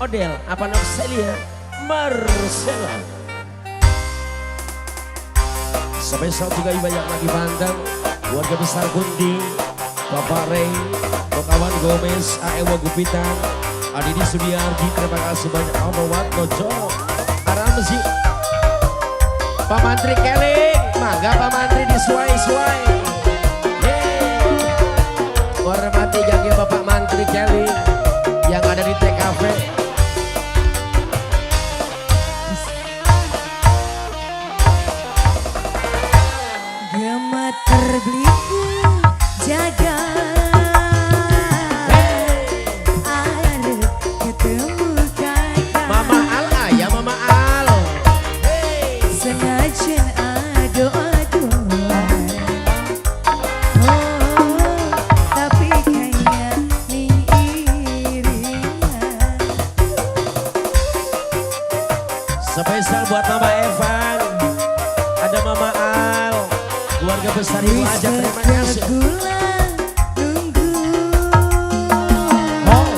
Odel, apa Noxelia Marcella. Spesial juga banyak lagi pantang keluarga besar Gundi, Bapak Ray, Kawan Gomez, Aewa Gupitan, Adidi Sudiardi, terima kasih banyak. Ono Watno Aramzi, Pak Mantri Keling, mangga Pak Mantri disuai-suai. Hey. Hormati jaga Bapak Mantri Keling yang ada di TKV. Gemeter beliku jaga arep ketemu kakak. Mama Al ayah Mama Al. Hey. Senajan ado-adoan, oh, tapi kayaknya ning iringan. Spesial buat Mama Evan, ada Mama Al, keluarga besar Ibu Wis Ajak, terima kasih. Gula nunggu Oh,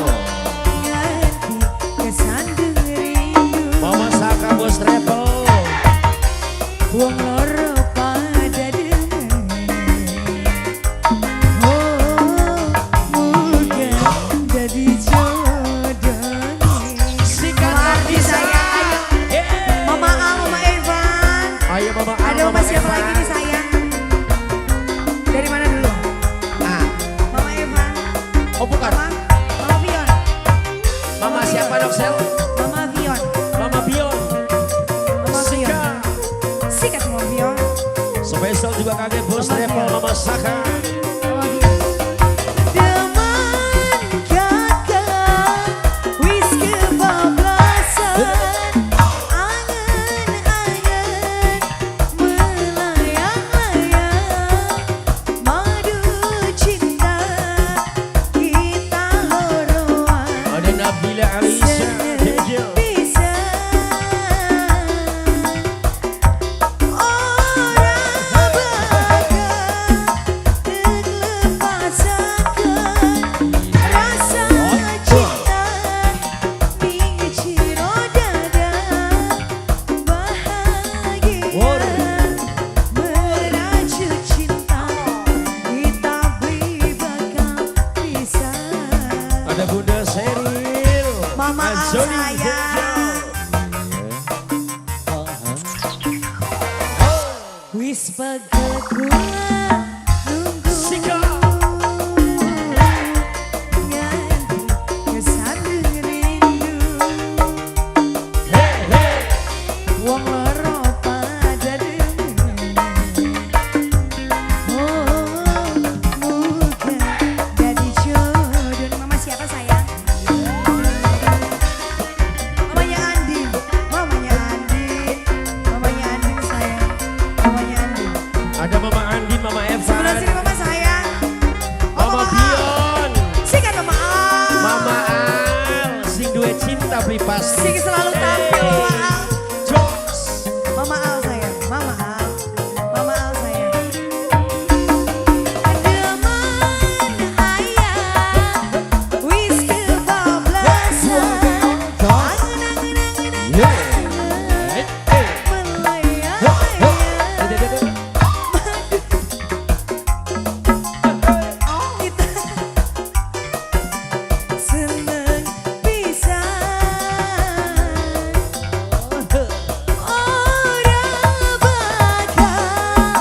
nganti kesandung rindu. Mama Saka Bos Travel. Wong loro pada demen. Oh, muga dadi jodohne. Sikat Mama Ardi Ardisa. sayang. Hey. Mama Al, Mama Evan. Ayo Mama Al, Ada Mama siapa Evan. lagi nih sayang? Dari mana dulu? Ah, Mama Evan. oh bukan. Mama, Mama Fion. Mama siapa Noxel? Mama Fion. Mama Bion. Mama Fion. Sikat. Sikat Mama Fion. Spesial juga kaget Bos Mama Travel Fion. Mama Saka. Mama Fion. Demen kakak wis kebablasan, angen-angen melayang-layang, madu cinta kita loroan. Ada Nabila Alisa. Thank you. Bisa ora bakal terlepasaken rasa cinta ning jero dada, bahagia merajut cinta kita beli bakal bisa. Ada Bunda Seril. Mama Al Azoni, sayang. Thank you. Wis pegel kula nunggu Sikat. nganti kesandung rindu. Hey, hey. Wong loro pada demen. Oh, muga dadi jodoh. Mama siapa sayang? Mamanya Andin, mamanya Andin, mamanya Andin sayang, mamanya Andin. Ada Mama Andin, Mama Evan. Sebelah sini mama sayang. Oh, Mama Al. Bion. Sikat Mama Al. Mama Al. Sing duwe cinta beli pasti. Sing selalu tampil Mama Al. Jos. Mama Al sayang, Mama Al, Mama Al sayang. Demen ayah, wis kebablasan, angen-angen Yeah. Hey. melayang-layang. Kita seneng pisan, ora bakal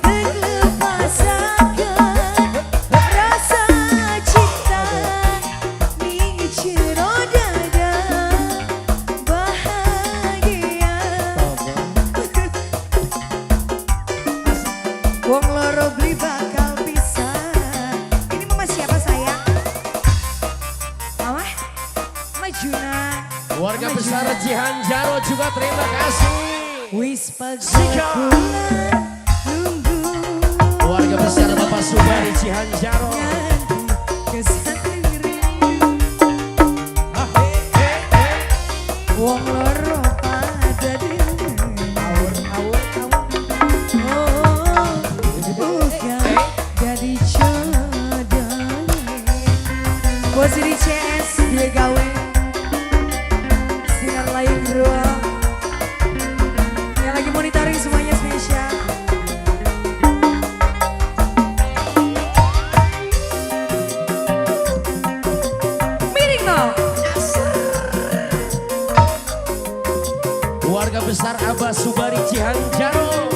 terlepasaken rasa cinta ning jero dada, bahagia. Wong loro beli bakal pisah. Ini mama siapa sayang? Mama? Mama Juna. Keluarga Mama besar Juna. Cihanjaro juga terima kasih. Wis pegel Sikat. kula nunggu Keluarga besar Bapak Subari Cihanjaro. nganti kesandung rindu. Ah, hey, hey, hey. Wong loro pada demen. Awur, awur, awur. Oh, muga dadi jodohne. Bos ini CS dua gawe. besar Abah Subari Cihanjaro.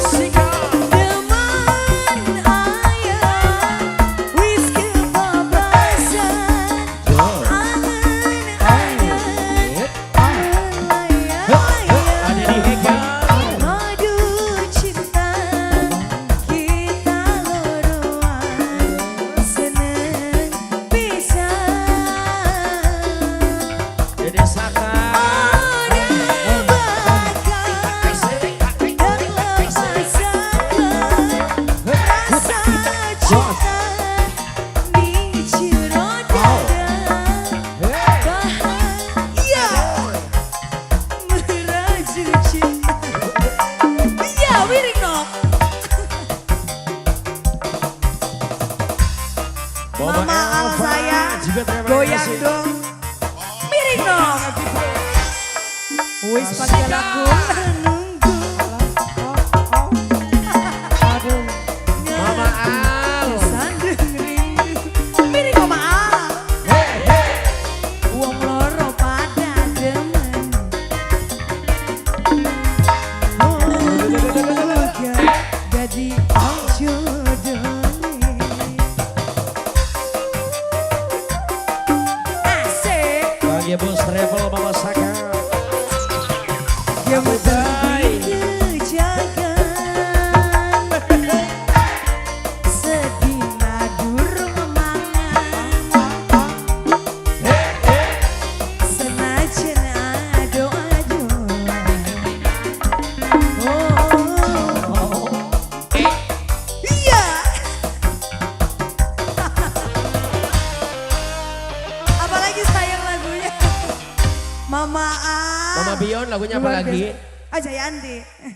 Sikap. Demen ayah wis kebablasan. Angen-angen melayang-layang. Ada di Heka. Madu cinta kita loroan seneng pisan. Dede Saka. Ora bakal terlepasaken rasa cinta ning jero dada. Bahagia meraju cinta. Iya, wiring dong. Mama Mama Al Elva saya juga terima goyang kasih. dong. Miring dong. Wis pakai lagu nunggu. Aduh. Mama Al. Sandung rindu. Miring Mama Al. Wong loro pada demen. Moga dadi jodone. Asik. Bagi Bos Travel Mama Saka. Yang Bye. kejagan sedina durung mangan senajan ado-ado. Oh, iya. Apalagi sayang lagunya Mama A. Mama Bion lagunya apa Luar lagi? biasa. Ah, Jayanti.